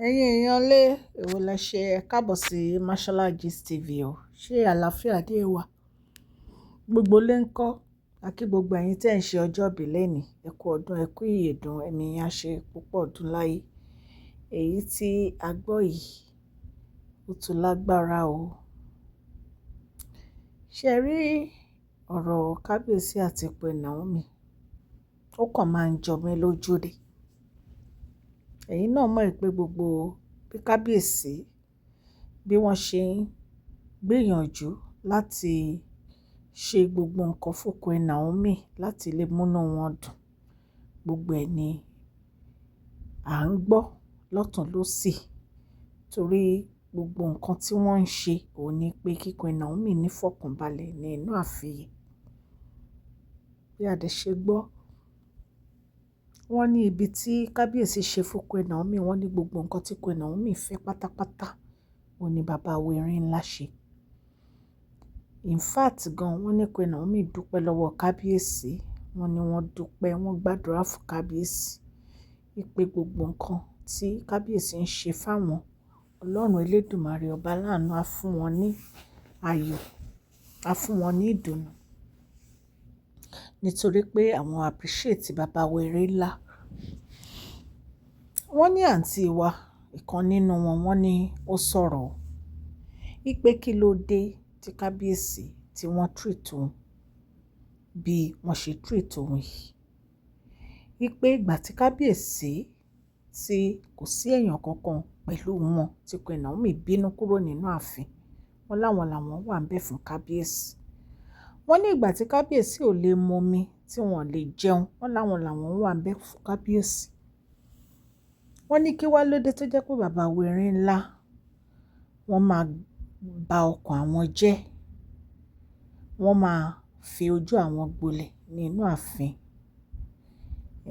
Ẹ̀yin èèyàn lé, èwo lẹ ṣe? Ẹ káàbọ̀ sí Mashola Gist TV o. Ṣé àlàáfíà dé wà? Gbogbo lé ń kọ́. A kí gbogbo ẹ̀yin tí ẹ̀ ń ṣe ọjọ́ ìbí lónìí. Ẹ kú ọdún, ẹ kú ìyèdún, ẹ̀mí yín á ṣe púpọ̀ ọdún láyé. Èyí tí a gbọ́ yìí, ó tún lágbára o. Ṣé ẹ rí ọ̀rọ̀ Kábíyèsí àti Queen Naomi? Ó kàn máa ń jọ mí lójú ni. Ẹ̀yin náà mọ̀ pé gbogbo bí Kábíyèsí, bí wọ́n ṣe ń gbìyànjú láti ṣe gbogbo nǹkan fún Queen Naomi láti lè múnú wọn dùn. Gbogbo ẹ̀ ni à ń gbọ́ lọ́tùn lósì. Torí gbogbo nǹkan tí wọ́n ń ṣe òun ní pé kí Queen Naomi ní fọkànbalẹ̀ ní inú ààfin. Bí a dẹ̀ ṣe gbọ́, wọ́n ní ibi tí Kábíyèsí ṣe fún Queen Naomi, wọ́n ní gbogbo nǹkan tí Queen Naomi fẹ́ pátápátá, òun ní bàbá wa erin ńlá ṣe. In fact gan, wọ́n ní Queen Naomi dúpẹ́ lọ́wọ́ Kábíyèsí. Wọ́n ní wọ́n dúpẹ́, wọ́n gbàdúrà fún Kábíyèsí wípé gbogbo nǹkan tí Kábíyèsí ń ṣe fáwọn, Ọlọ́run Elédùmarè ọba láàánú á fún wọn ní ayọ̀, á fún wọn ní ìdùnnú. Nítorí pé àwọn appreciate bàbá wa erin ńlá. Wọ́n ní àǹtí wa, ìkan nínú wọn, wọ́n ní ó sọ̀rọ̀ wípé kí ló dé tí Kábíyèsí tí wọ́n treat òun bí wọ́n ṣe treat òun yìí. Wípé ìgbà tí Kábíyèsí tí kò sí èèyàn kankan pẹ̀lú wọn tí Queen Naomi bínú kúrò nínú ààfin, wọ́n láwọn làwọn wà ń bẹ̀ fún Kábíyèsí. Wọ́n ní ìgbà tí Kábíyèsí ò lè mumi, tí wọ́n lè jẹun, wọ́n láwọn làwọn wà ń bẹ̀ fún Kábíyèsí. Wọ́n ní kí wá ló dé tó jẹ́ pé bàbá wa erin ńlá, wọ́n máa ba ọkàn àwọn jẹ́, wọ́n máa fi ojú àwọn gbolẹ̀ nínú ààfin.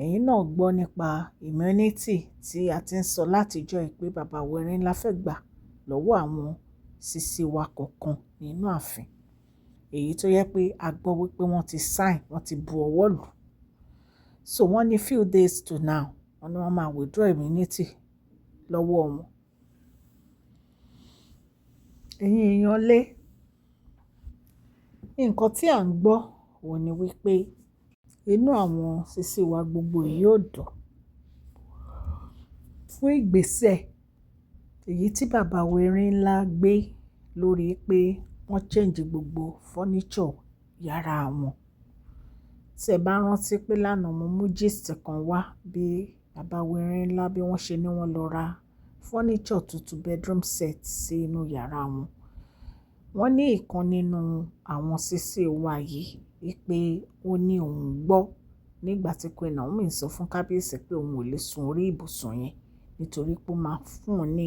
Ẹ̀yin náà gbọ́ nípa immunity tí a ti ń sọ láti ìjọ́ yìí pé bàbá wa erin ńlá fẹ́ gbà lọ́wọ́ àwọn sisi wa kọ̀ọ̀kan nínú ààfin. Èyí tó yẹ pé a gbọ́ wípé wọ́n ti sign, wọ́n ti bu ọwọ́ lù. So wọ́n ní few days to now, wọ́n ní wọ́n máa withdraw immunity lọ́wọ́ wọn. Ẹ̀yin èèyàn lé, nǹkan tí à ń gbọ́ òun ní wípé inú àwọn sisi wa gbogbo yìí ò dùn fún ìgbésẹ̀ èyí tí bàbá wa erin ńlá gbé lórí pé wọ́n change gbogbo furniture yàrá wọn. Tí ẹ bá rántí pé lánàá mo mú gist kan wá bí bàbá wa erin ńlá bí wọ́n ṣe ní wọ́n lọ ra furniture tuntun, bedroom set sí inú yàrá wọn. Wọ́n ní ìkan nínú àwọn sisi wa yìí wípé ó ní òun gbọ́ nígbà tí Queen Naomi ń sọ fún Kábíyèsí pé òun ò lè sun orí ibùsùn yẹn nítorí pé ó máa fún un ní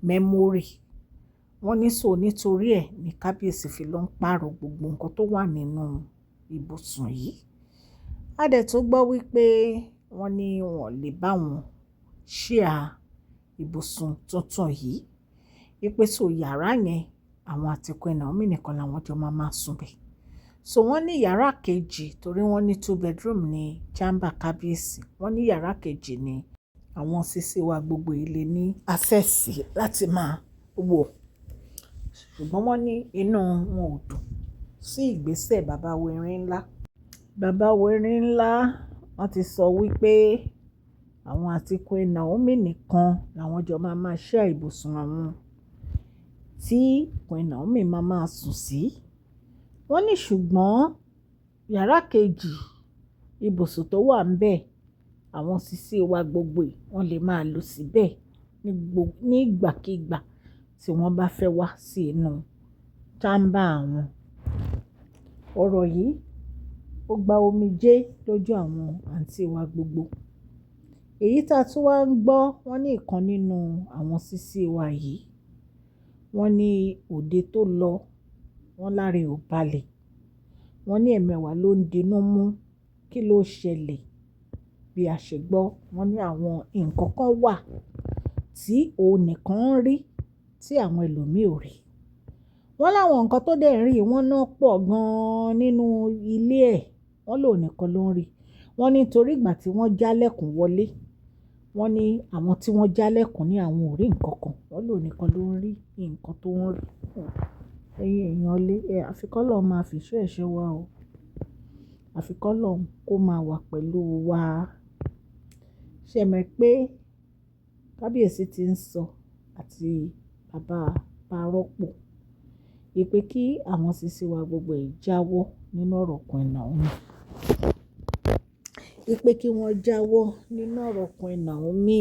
memory. Wọ́n ní so nítorí ẹ̀ ní Kábíyèsí fi lọ ń pààrọ̀ gbogbo nǹkan tó wà nínú ibùsùn yìí. A dẹ̀ tún gbọ́ wípé wọ́n ní wọ́n lè bá wọn share ibùsùn tuntun yìí. Wípé so yàrá yẹn, àwọn àti Queen Naomi nìkan làwọn jọ máa máa sùn bẹ̀. So wọ́n ní yàrá kejì torí wọ́n ní two bedroom ní chamber Kábíyèsí. Wọ́n ní yàrá kejì ní àwọn sisi wa gbogbo yìí lè ní access sí láti máa wọ̀. Ṣùgbọ́n wọ́n ní inú wọn ò dùn sí ìgbésẹ̀ bàbá wa erin ńlá. Bàbá wa erin ńlá wọ́n ti sọ wípé àwọn àti Queen Naomi nìkan làwọn jọ máa máa share ibùsùn àwọn tí Queen Naomi máa máa sùn sí. Wọ́n ní ṣùgbọ́n yàrá kejì ibùsùn tó wà níbẹ̀, àwọn sisi wa gbogbo yìí wọ́n lè máa lò síbẹ̀ ní ìgbàkígbà tí wọ́n bá fẹ́ wá sí inú chamber àwọn. Ọ̀rọ̀ yìí ó gba omijé lójú àwọn àǹtí wa gbogbo. Èyí tí a tún wá ń gbọ́, wọ́n ní ìkan nínú àwọn sisi wa yìí, wọ́n ní òde tó lọ, wọ́n lára ẹ̀ ò balẹ̀. Wọ́n ní ẹ̀mẹ́wàá ló ń dinú mú. Kí ló ṣẹlẹ̀? Bí a ṣe gbọ́, wọ́n ní àwọn nǹkan kan wà tí òun nìkan ń rí tí àwọn ẹlòmíì ò rí. Wọ́n láwọn nǹkan tó dẹ̀ ń rí, wọ́n náà pọ̀ gan-an nínú ilé ẹ̀. Wọ́n lòun nìkan ló ń rí. Wọ́n ní torí ìgbà tí wọ́n jálẹ̀kùn wọlé, Wọ́n ní àwọn tí wọ́n jálẹ̀kùn ní àwọn ò rí nǹkan kan. Wọ́n lòun nìkan ló ń rí nǹkan tó ń rí. Ẹ̀yin èèyàn lé, àfi k'Ọlọ́run máa fi ìṣọ́ ẹ̀ ṣọ́ wa o. Àfi k'Ọlọ́run kó máa wà pẹ̀lú wa. Ṣé ẹ mọ̀ pé kábíyèsí ti ń sọ àti bàbá parọ́pò wípé kí àwọn sisi wa gbogbo yìí jáwọ́ nínú ọ̀rọ̀ Queen Naomi. Wípé kí wọ́n jáwọ́ nínú ọ̀rọ̀ Queen Naomi.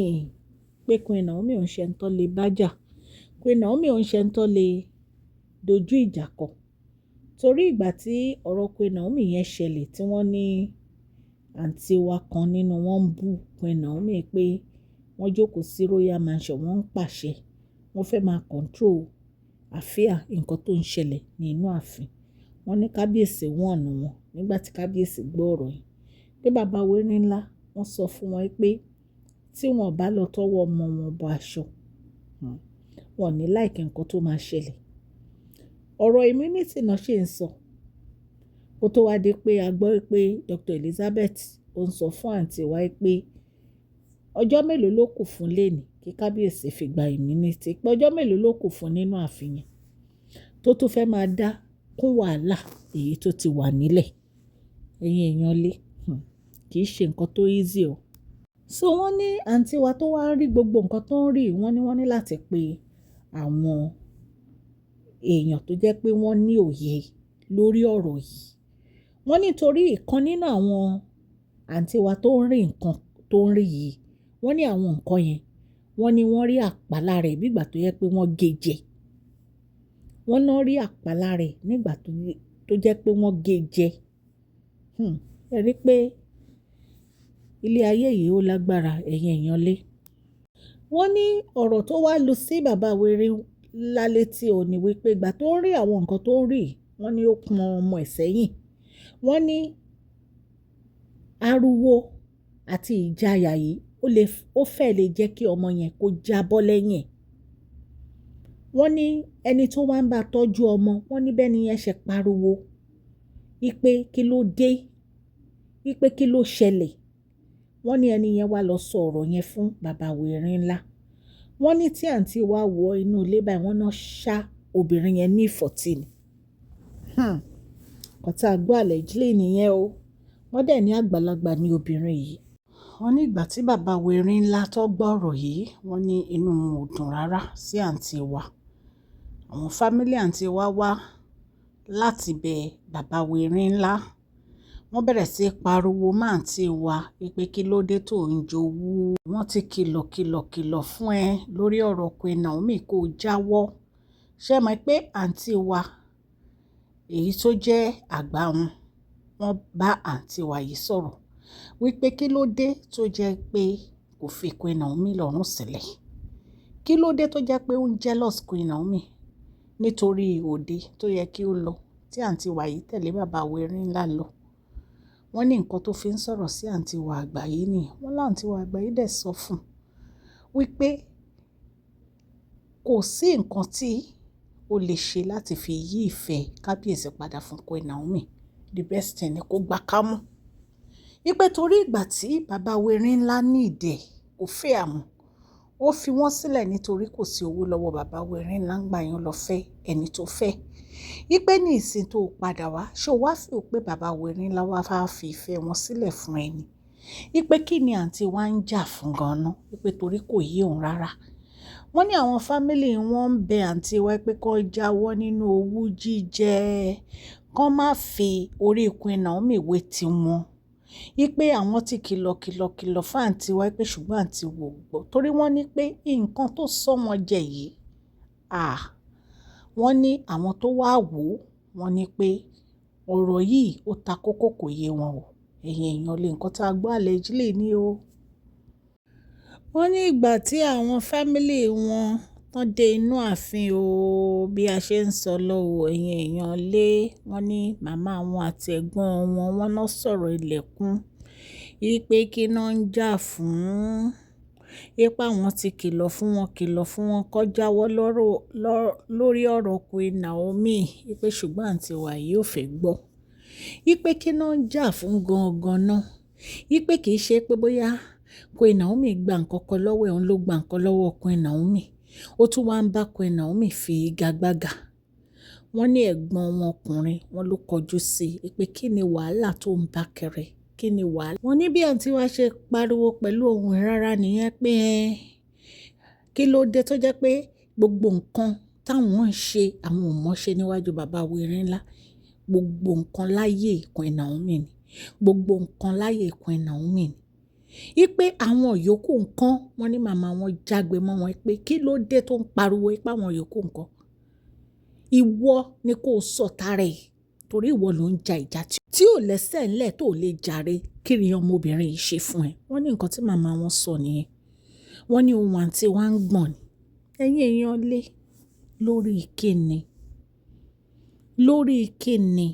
Pé Queen Naomi ò ń ṣe ẹni tó lè bá jà. Queen Naomi ò ń ṣe ẹni tó lè dojú ìjà kọ. Torí ìgbà tí ọ̀rọ̀ Queen Naomi yẹn ṣẹlẹ̀ tí wọ́n ní àǹtí wa kan nínú wọn ń bú Queen Naomi pé wọ́n jókòó sí Royal Mansion, wọ́n ń pàṣẹ, wọ́n fẹ́ máa control affair nǹkan tó ń ṣẹlẹ̀ ní inú ààfin. Wọ́n ní kábíyèsí warn wọn nígbà tí kábíyèsí gbọ́ ọ̀rọ̀ yìí. Pé bàbá wa erin ńlá, wọ́n sọ fún wọn pé tí wọ́n ò bá lọ tọwọ́ ọmọ wọn bọ aṣọ, wọ́n ò ní like nǹkan tó máa ṣẹlẹ̀. Ọ̀rọ̀ immunity náà ṣì ń sọ. Kó tó wá di pé a gbọ́ pé Dr. Elizabeth ó ń sọ fún àǹtí wa pé ọjọ́ mélòó ló kù fún lẹ́ẹ̀ni kí kábíyèsí fi gba immunity. Pé ọjọ́ mélòó ló kù fún nínú ààfin yẹn tó tún fẹ́ máa dá kún wàhálà èyí tó ti wà nílẹ̀. Ẹ̀yin èèyàn lé, kì í ṣe nǹkan tó easy o. So wọ́n ní àǹtí wa tó wá ń rí gbogbo nǹkan tó ń rí, wọ́n ní wọ́n ní láti pe àwọn èèyàn tó jẹ́ pé wọ́n ní òye lórí ọ̀rọ̀ yìí. Wọ́n ní torí ìkan nínú àwọn àǹtí wa tó ń rí nǹkan tó ń rí yìí, wọ́n ní àwọn nǹkan yẹn, wọ́n ní wọ́n rí àpá lára ẹ̀ bí ìgbà tó jẹ́ pé wọ́n gé jẹ. Wọ́n náà rí àpá lára ẹ̀ nígbà tó jẹ́ pé wọ́n gé jẹ. Ẹ rí pé ilé ayé yìí ó lágbára, ẹ̀yin èèyàn lé. Wọ́n ní ọ̀rọ̀ tó wá lu sí bàbá wa erin ńlá létí ò ní wípé ìgbà tó ń rí àwọn nǹkan tó ń rí, wọ́n ní ó pọn ọmọ ẹ̀ sẹ́yìn. Wọ́n ní ariwo àti ìjayà yìí ó fẹ́ lè jẹ́ kí ọmọ yẹn kó jábọ́ lẹ́yìn ẹ̀. Wọ́n ní ẹni tó wá ń bá tọ́jú ọmọ, wọ́n ní bẹ́ẹ̀ ni yẹn ṣe pariwo wípé kí ló dé, wípé kí ló ṣẹlẹ̀. Wọ́n ní ẹni yẹn wá lọ sọ ọ̀rọ̀ yẹn fún bàbá wa erin ńlá. Wọ́n ní tí àǹtí wa wọ inú ilé báyìí, wọ́n náà ṣá obìnrin yẹn ní ìfọ̀tí ni. Nǹkan tí a gbọ́ allegedly nìyẹn o. Wọ́n dẹ̀ ní àgbàlagbà ni obìnrin yìí. Wọ́n ní ìgbà tí bàbá wa erin ńlá tó gbọ́ ọ̀rọ̀ yìí, wọ́n ní inú wọn ò dùn rárá sí àǹtí wa. Àwọn family àǹtí wa wá láti bẹ bàbá wa erin ńlá. Wọ́n bẹ̀rẹ̀ sí í pariwo mọ́ àǹtí wa wípé kí ló dé tó ń jowú. Wọ́n ti kìlọ̀, kìlọ̀, kìlọ̀ fún ẹ lórí ọ̀rọ̀ Queen Naomi kó jáwọ́. Ṣé ẹ mọ̀ pé àǹtí wa, èyí tó jẹ́ àgbà wọn, wọ́n bá àǹtí wa yìí sọ̀rọ̀ wípé kí ló dé tó jẹ́ pé kò fi Queen Naomi lọ́rùn sílẹ̀. Kí ló dé tó jẹ́ pé ó ń jealous Queen Naomi nítorí òde tó yẹ kí ó lọ tí àǹtí wa yìí tẹ̀lé bàbá wa erin ńlá lọ. Wọ́n ní nǹkan tó fi ń sọ̀rọ̀ sí àǹtí wa àgbà yìí ni. Wọ́n lá àǹtí wa àgbà yìí dẹ̀ sọ fún wípé kò sí nǹkan tí ó lè ṣe láti fi yí ìfẹ́ kábíyèsí padà fún Queen Naomi. The best thing ni kó gba kámú. Wípé torí ìgbà tí bàbá wa erin ńlá need ẹ̀, kò fẹ́ àwọn. Ó fi wọ́n sílẹ̀ nítorí kò sí owó lọ́wọ́ bàbá wa erin ńlá ńgbà yẹn lọ fẹ́ ẹni tó fẹ́. Wípé ní ìsìn tó padà wá, ṣé o wá feel pé bàbá wa erin ńlá wá fi ìfẹ́ wọn sílẹ̀ fún ẹ ni? Wípé kí ni àǹtí wa ń jà fún gan-an? Wípé torí kò yé òun rárá. Wọ́n ní àwọn family wọn ń bẹ àǹtí wa pé kó jáwọ́ nínú owú jíjẹ, kó má fi orí Queen Naomi wé ti wọn. Wípé àwọn ti kìlọ̀, kìlọ̀, kìlọ̀ fún àǹtí wa pé ṣùgbọ́n àǹtí wa ò gbọ́. Torí wọ́n ní pé nǹkan tó sọ wọ́n jẹ yìí, wọ́n ní àwọn tó wà wò, wọ́n ní pé ọ̀rọ̀ yìí ó ta kókó kò yé wọn o. Ẹ̀yin èèyàn lé, nǹkan tí a gbọ́ allegedly ni o. Wọ́n ní ìgbà tí àwọn family wọn tán dé inú ààfin o, bí a ṣe ń sọ lọ o, ẹ̀yin èèyàn lé, wọ́n ní màmá wọn àti ẹ̀gbọ́n wọn, wọ́n náà sọ̀rọ̀ ilẹ̀kùn. Wípé kí ná ń jà fún. Wípé àwọn ti kìlọ̀ fún wọn, kìlọ̀ fún wọn kó jáwọ́ lórí ọ̀rọ̀ Queen Naomi. Wípé ṣùgbọ́n àǹtí wa yìí ò fẹ́ gbọ́. Wípé kí ná ń jà fún gan-an náà. Wípé kì í ṣe pé bóyá Queen Naomi gba nǹkan kan lọ́wọ́ ẹ̀, òun ló gba nǹkan lọ́wọ́ Queen Naomi. Ó tún wá ń bá Queen Naomi fi igagbága. Wọ́n ní ẹ̀gbọ́n wọn ọkùnrin, wọ́n ló kọjú sí i pé kí ni wàhálà tó ń bá kiri, kí ni wàhálà. Wọ́n ní bí àǹtí wa ṣe pariwo pẹ̀lú ohùn rárá nìyẹn pé ẹ́, kí ló dé tó jẹ́ pé gbogbo nǹkan táwọn ń ṣe, àwọn ò mọ̀ ṣe níwájú bàbá wa Erinlá. Gbogbo nǹkan láyé Queen Naomi ni. Gbogbo nǹkan láyé Queen Naomi ni. Wípé àwọn yòókù nǹkan, wọ́n ní màmá wọn jágbe mọ́ wọn pé kí ló dé tó ń pariwo pé àwọn yòókù nǹkan. Ìwọ ni kó sọ tara ẹ̀, torí ìwọ ló ń ja ìjà tí ò lẹ́sẹ̀ ńlẹ̀ tó lè jàre. Kí ni ọmọbìnrin yìí ṣe fún ẹ? Wọ́n ní nǹkan tí màmá wọn sọ nìyẹn. Wọ́n ní ohun àǹtí wa ń gbọ̀n ni. Ẹ̀yin èèyàn lé lórí kíni? Lórí kíni?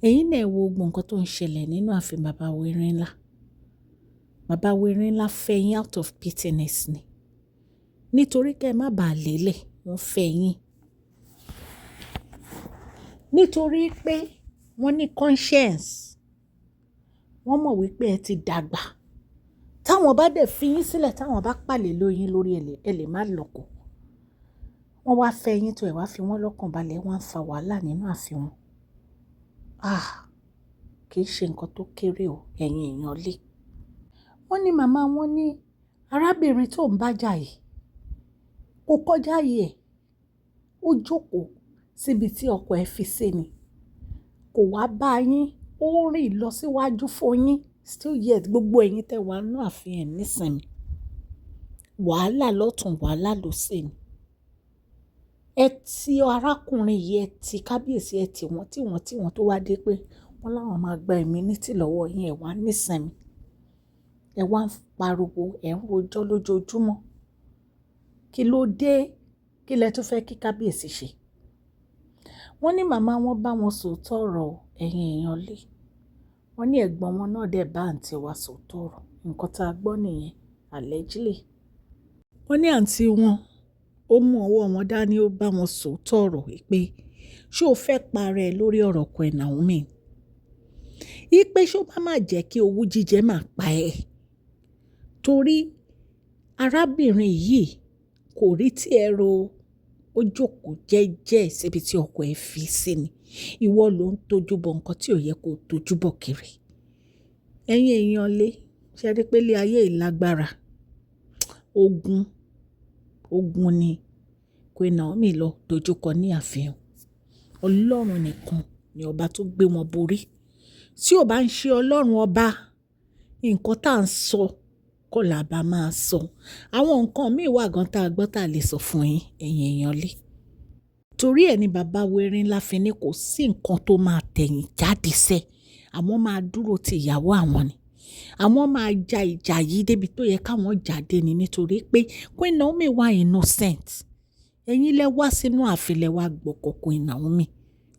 Ẹ̀yin náà wo gbogbo nǹkan tó ń ṣẹlẹ̀ nínú ààfin bàbá wa Erinlá. Bàbá wa Erinlá fẹ́ yín out of pettiness ni. Nítorí kí ẹ má bàa lélẹ̀, wọ́n fẹ́ yín. Nítorí pé wọ́n ní conscience. Wọ́n mọ̀ wípé ẹ ti dàgbà. Táwọn bá dẹ̀ fi yín sílẹ̀, táwọn bá pàlè lóyín lórí ẹ lè má lọ́kọ. Wọ́n wá fẹ́ yín tó ẹ wá fi wọ́n lọ́kàn balẹ̀, wọ́n ń fa wàhálà nínú ààfin wọn. Ah! Kì í ṣe nǹkan tó kéré o, ẹ̀yin èèyàn lé. Wọ́n ní màmá wọn ní arábìnrin tó ń bá jà yìí, kò kọjá ààyè ẹ̀. Ó jókòó síbi tí ọkọ ẹ̀ fi sí ni. Kò wá bá yín, ó rìn lọ síwájú fún yín. Still yet gbogbo ẹ̀yin tẹ wà nínú ààfin ẹ̀ nísìnyí. Wàhálà lọ́tùn, wàhálà lósì ni. Ẹ ti arákùnrin yìí, ẹ ti kábíyèsí, ẹ tì wọ́n, tí wọ́n, tí wọ́n tó wá dé pé wọ́n láwọn máa gba immunity lọ́wọ́ yín, ẹ wá nísìnyí. Ẹ wá ń pariwo, ẹ̀ ń rojọ́ lójoojúmọ́. Kí ló dé? Kí lẹ tún fẹ́ kí kábíyèsí ṣe? Wọ́n ní màmá wọn bá wọn sòótọ́ ọ̀rọ̀, ẹ̀yin èèyàn lé. Wọ́n ní ẹ̀gbọ́n wọn náà dẹ̀ bá àǹtí wa sòótọ́ ọ̀rọ̀. Nǹkan tá a gbọ́ nìyẹn, allegedly. Wọ́n ní àǹtí wọn, ó mú ọwọ́ wọn dání, ó bá wọn sòótọ́ ọ̀rọ̀ wípé ṣé o fẹ́ para ẹ lórí ọ̀rọ̀ Queen Naomi? Wípé ṣé ó bá máa jẹ́ kí owú jíjẹ máa pa ẹ́? Torí arábìnrin yìí kò rí tí ẹ ro, ó jókòó jẹ́jẹ́ síbi tí ọkọ ẹ̀ fi sí ni. Ìwọ ló ń tojú bọ nǹkan tí ò yẹ kó tojú bọ̀ kiri. Ẹ̀yin èèyàn lé, ṣé ẹ rí pé ilé ayé yìí lágbára? Ogun, ogun ni Queen Naomi lọ dojúkọ ní ààfin. Ọlọ́run nìkan ni ọba tó gbé wọn borí. Tí ò bá ń ṣe Ọlọ́run ọba, nǹkan tá à ń sọ kọ́ la bá máa sọ. Àwọn nǹkan míì wà gan tí a gbọ́ tá lè sọ fún yín, ẹ̀yin èèyàn lé. Torí ẹ ní bàbá wa Erinlá fi ní kò sí nǹkan tó máa tẹ̀yìn jáde sẹ́. Àwọn máa dúró ti ìyàwó àwọn ni. Àwọn máa ja ìjà yìí débi tó yẹ káwọn jáde ni nítorí pé Queen Naomi wà innocent. Ẹ̀yin lẹ wá sínú ààfin lẹ wá gbọ́kọ Queen Naomi.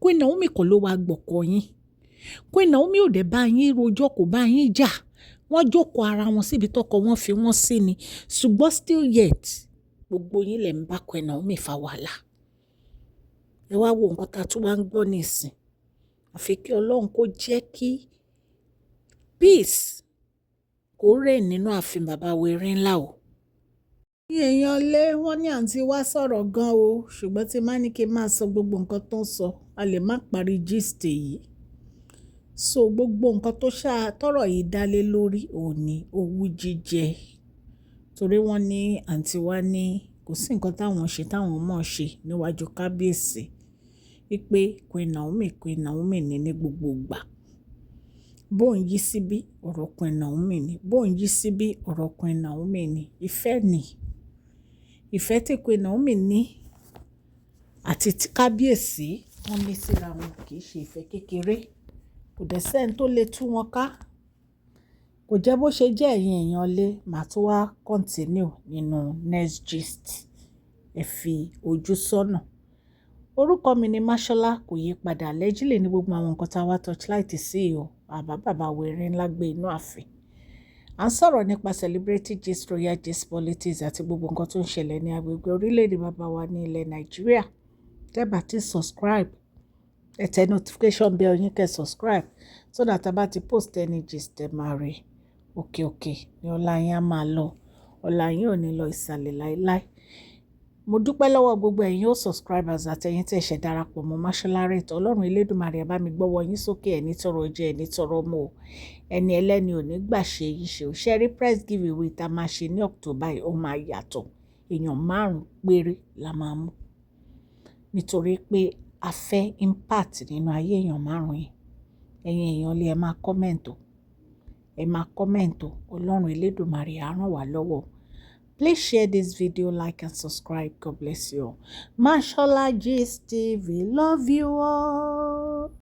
Queen Naomi kọ́ ló wá gbọ́kọ yín. Queen Naomi ò dẹ̀ bá yín rojọ́, kò bá yín jà. Wọ́n jókòó ara wọn síbi tọkọ wọn fi wọ́n sí ni. Ṣùgbọ́n still yet, gbogbo yín lẹ̀ ń bá Queen Naomi fa wàhálà. Ẹ wá wo nǹkan tá a tún wá ń gbọ́ nísìn. Àfi kí Ọlọ́run kó jẹ́ kí peace kó reign nínú ààfin bàbá wa Erinlá o. Ẹ̀yin èèyàn lé, wọ́n ní àǹtí wa sọ̀rọ̀ gan o, ṣùgbọ́n tí máa ní kí n máa sọ gbogbo nǹkan tó ń sọ, a lè má parí gist yìí. So gbogbo nǹkan tó ṣá tọrọ yìí dá lé lórí òun ní owú jíjẹ. Torí wọ́n ní àǹtí wa ní kò sí nǹkan táwọn ṣe táwọn mọ̀ ṣe níwájú kábíyèsí. Wípé Queen Naomi, Queen Naomi ní ní gbogbo ìgbà. Bó ń yí síbí, ọ̀rọ̀ Queen Naomi ni. Bó ń yí síbí, ọ̀rọ̀ Queen Naomi ni. Ìfẹ́ ni. Ìfẹ́ tí Queen Naomi ní àti tí kábíyèsí wọ́n ní síra wọn kì í ṣe ìfẹ́ kékeré. Kò dẹ̀ sí ẹni tó lè tú wọn ká. Kò jẹ́ bó ṣe jẹ́ ẹ̀yin èèyàn lé, màá tún wá continue nínú next gist. Ẹ fi ojú sọ́nà. Orúkọ mi ni Mashola, kò yí padà. Allegedly ní gbogbo àwọn nǹkan tí a wá torchlight sí o. Bàbá bàbá wa Erinlá gbé inú ààfin. À ń sọ̀rọ̀ nípa celebrity gist, royal gist, politics àti gbogbo nǹkan tó ń ṣẹlẹ̀ ní agbègbè orílẹ̀-èdè bàbá wa ní ilẹ̀ Nàìjíríà. Tẹ́ bá ti subscribe, ẹ tẹ notification bell yín kẹ́ subscribe so that a bá ti post any gist ẹ máa rí. Òkè òkè ni ọlá yín á máa lọ. Ọlá yín ò ní lọ ìsàlẹ̀ láíláí. Mo dúpẹ́ lọ́wọ́ gbogbo ẹ̀yin ó subscribers àti ẹ̀yin tí ẹ ṣẹ̀ darapọ̀ mọ́ Masholarate. Ọlọ́run Elédùmarè á bá mi gbọ́wọ́ yín sókè, ẹ̀ ní tọrọ jẹ, ẹ̀ ní tọrọ mu o. Ẹni ẹlẹ́ni ò ní gbà ṣe yín ṣe o. Ṣé rí prize giveaway tá a máa ṣe ní October yìí, ó máa yàtọ̀. Èèyàn márùn-ún péré la máa mú. Nítorí pé a fẹ́ impact nínú ayé èèyàn márùn-ún yìí. Ẹ̀yin èèyàn lé, ẹ máa comment o. Ẹ máa comment o. Ọlọ́run Elédùmarè á ràn wá lọ́wọ́. Please share this video, like and subscribe. God bless you all. Mashola Gist TV. Love you all.